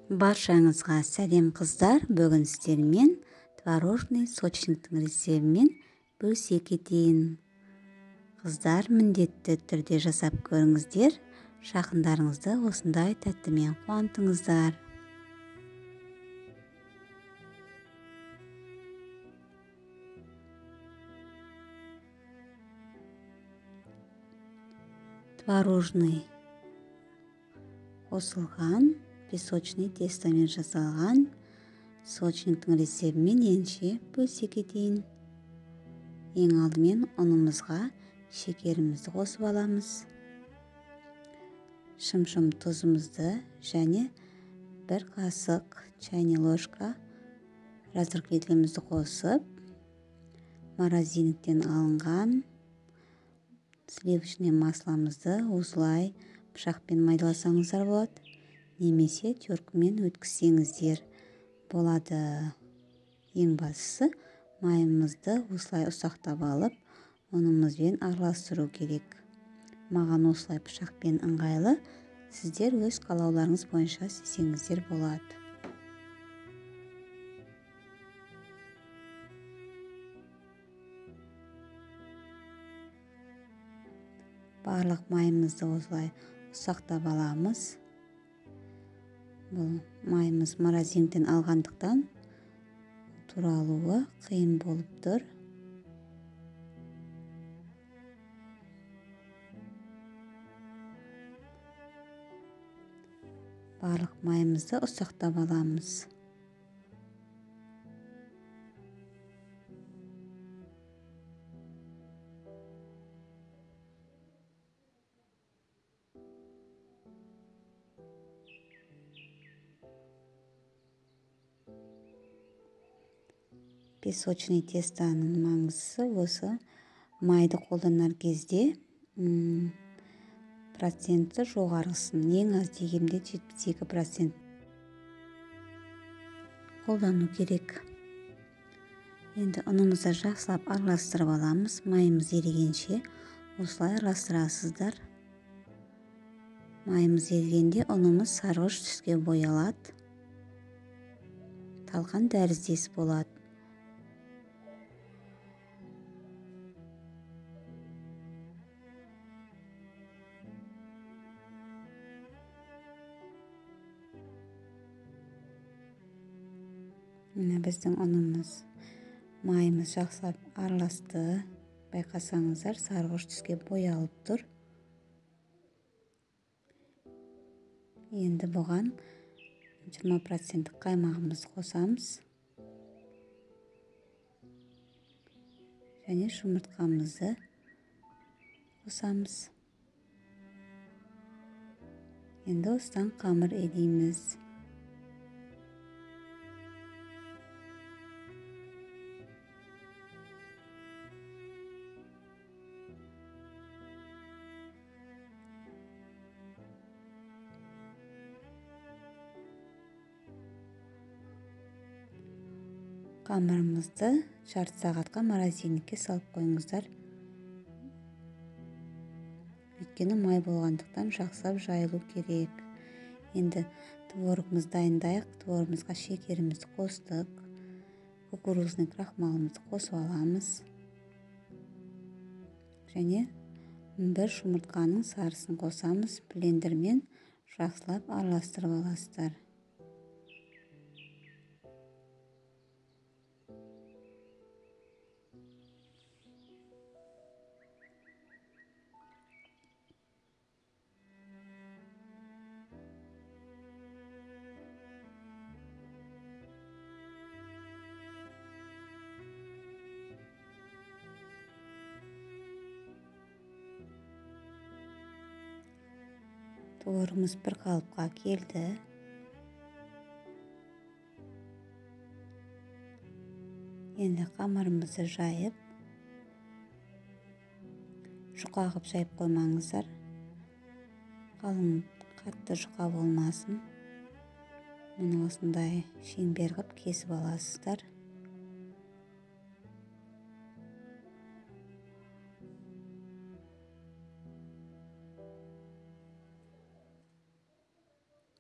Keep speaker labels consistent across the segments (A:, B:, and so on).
A: Баршаңызға сәлем, қыздар. Бүгін сіздермен творожный сочниктің рецебімен бөлісе кетейін. Қыздар, міндетті түрде жасап көріңіздер. Жақындарыңызды осындай тәттімен қуантыңыздар. Творожный қосылған песочный тестомен жасалған сочниктің рецебімен ендеше бөлісе кетейін. Ең алдымен ұнымызға шекерімізді қосып аламыз. Шым-шым тұзымызды және бір қасық чайный ложка разрыхлителімізді қосып, морозильниктен алынған сливочный масломызды осылай пышақпен майдаласаңыздар болады, немесе теркімен өткізсеңіздер болады. Ең бастысы, майымызды осылай ұсақтап алып, ұнымызбен араластыру керек. Маған осылай пышақпен ыңғайлы, сіздер өз қалауларыңыз бойынша істесеңіздер болады. Барлық майымызды осылай ұсақтап аламыз. Бұл майымыз морозильниктен алғандықтан туралуы қиын болып тұр. Барлық майымызды ұсақтап аламыз. Песочный тестоның маңыздысы осы майды қолданар кезде проценті жоғарғысын, ең аз дегенде 72% қолдану керек. Енді ұнымызды жақсылап араластырып аламыз. Майымыз ерігенше осылай араластырасыздар. Майымыз ерігенде ұнымыз сарғыш түске боялады, талқан тәріздес болады. Міне біздің ұнымыз, майымыз жақсылап араласты. Байқасаңыздар, сарғыш түске боялып тұр. Енді бұған 20% қаймағымызды қосамыз. Және жұмыртқамызды қосамыз. Енді осыдан қамыр илейміз. Қамырымызды жарты сағатқа морозильникке салып қойыңыздар. Өйткені май болғандықтан жақсылап жайылу керек. Енді творогымызды дайындайық. Творогымызға шекерімізді қостық. Кукурузный крахмалымызды қосып аламыз. Және бір жұмыртқаның сарысын қосамыз. Блендермен жақсылап араластырып аласыздар. Творогымыз бір қалыпқа келді. Енді қамырымызды жайып, жұқа қылып жайып қоймаңыздар. Қалың, қатты жұқа болмасын. Міне осындай шеңбер қылып кесіп аласыздар.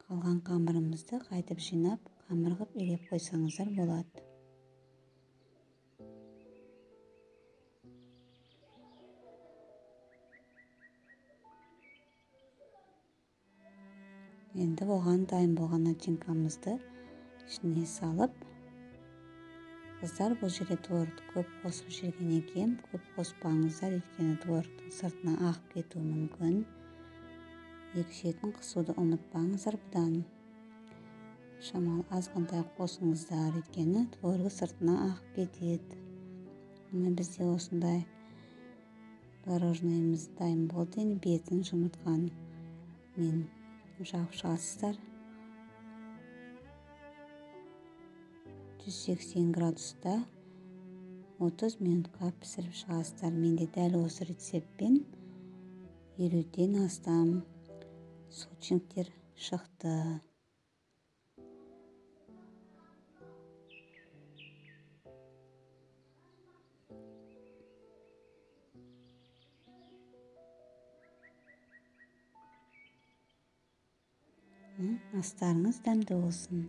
A: Қалған қамырымызды қайтып жинап, қамыр қып илеп қойсаңыздар болады. Енді оған дайын болған начинкамызды ішіне салып, қыздар, бұл жерде творогты көп қосып жіберген екен, көп қоспаңыздар, өйткені творогтың сыртына ағып кетуі мүмкін. Екі шетін қысуды ұмытпаңыздар, бұдан шамалы азғантай қосыңыздар, өйткені творогы сыртына ағып кетеді. Міне, бізде осындай творожныйымыз дайын болды. Енді бетін жұмыртқамен жағып шығасыздар. 180 градуста 30 минутқа пісіріп шығасыздар. Менде дәл осы рецептпен 50-ден астам сочниктер шықты. Астарыңыз дәмді болсын.